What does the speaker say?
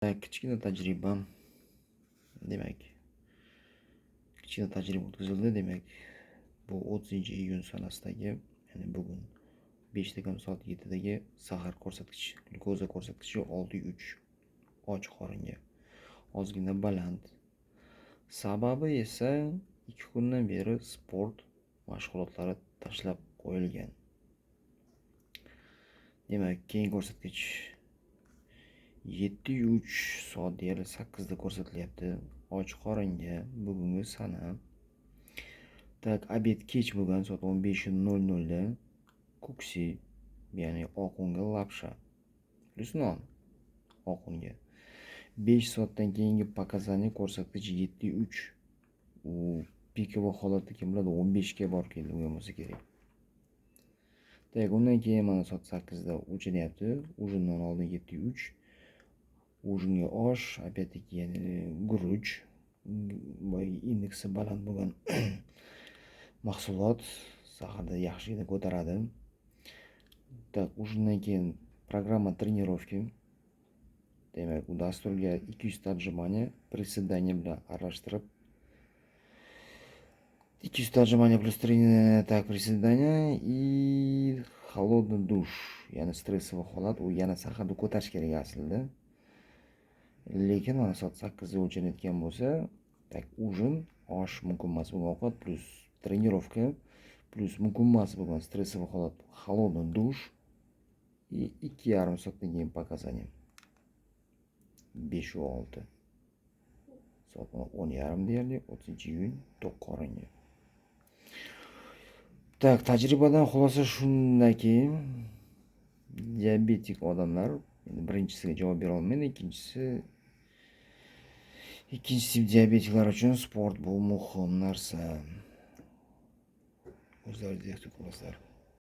Kichkina tajriba. Demak, kichkina tajriba o'tkazildi. Demak, bu 30-iyun sanasidagi, ya'ni bugun 5 kam soat 7dagi sahar ko'rsatkich, glyukoza ko'rsatkichi 6,3 och qoringa. Ozgina baland. Sababi esa 2 kundan beri sport mashg'ulotlari tashlab qo'yilgan. Demak, keyingi ko'rsatkich 7,3, soat deyarli 8da ko'rsatilyapti. Och qoringa, bugungi sana. Так, обед kech bo'lgan, soat 15:00 da kuksi, ya'ni oq unga lapsha плюс non oq unga. 5 soatdan keyingi показания, ko'rsatkich 7,3. U пиковый holatda, kim biladi, 15 ga borib keldi bo'lsa kerak. Так, undan keyin mana soat 8 da o'chiryapti. Ужин dan oldin 7,3. Ужин ga osh, опять-таки, ya'ni guruch, boyagi indeksi baland bo'lgan mahsulot saharda yaxshigina ko'taradi. Так, ужин dan keyin программа тренировки. Demak, u dasturga 200 отжимания, приседание bilan aralashtirib, 200 отжимания плюс так, приседания и холодный душ, ya'ni стрессовый holat, u yana saharda ko'tarish kerak aslida. Lekin mana soat 8da o'lchanayotgan bo'lsa, так, ужин, osh, mumkin emas bo'lgan ovqat плюс тренировка плюс mumkin emas bo'lgan стрессовый holat, холодный душ и 2,5 soatdan keyin показания 5,6. Soat 10:30 deyarli, 30-iyun, to'q qoringa. Так, tajribadan xulosa shundaki, diabetik odamlar, endi birinchisiga javob bera olmaydi, ikkinchi tip diabetiklar uchun sport bu muhim narsa. O'zlaringiz ehtiyot qilasizlar.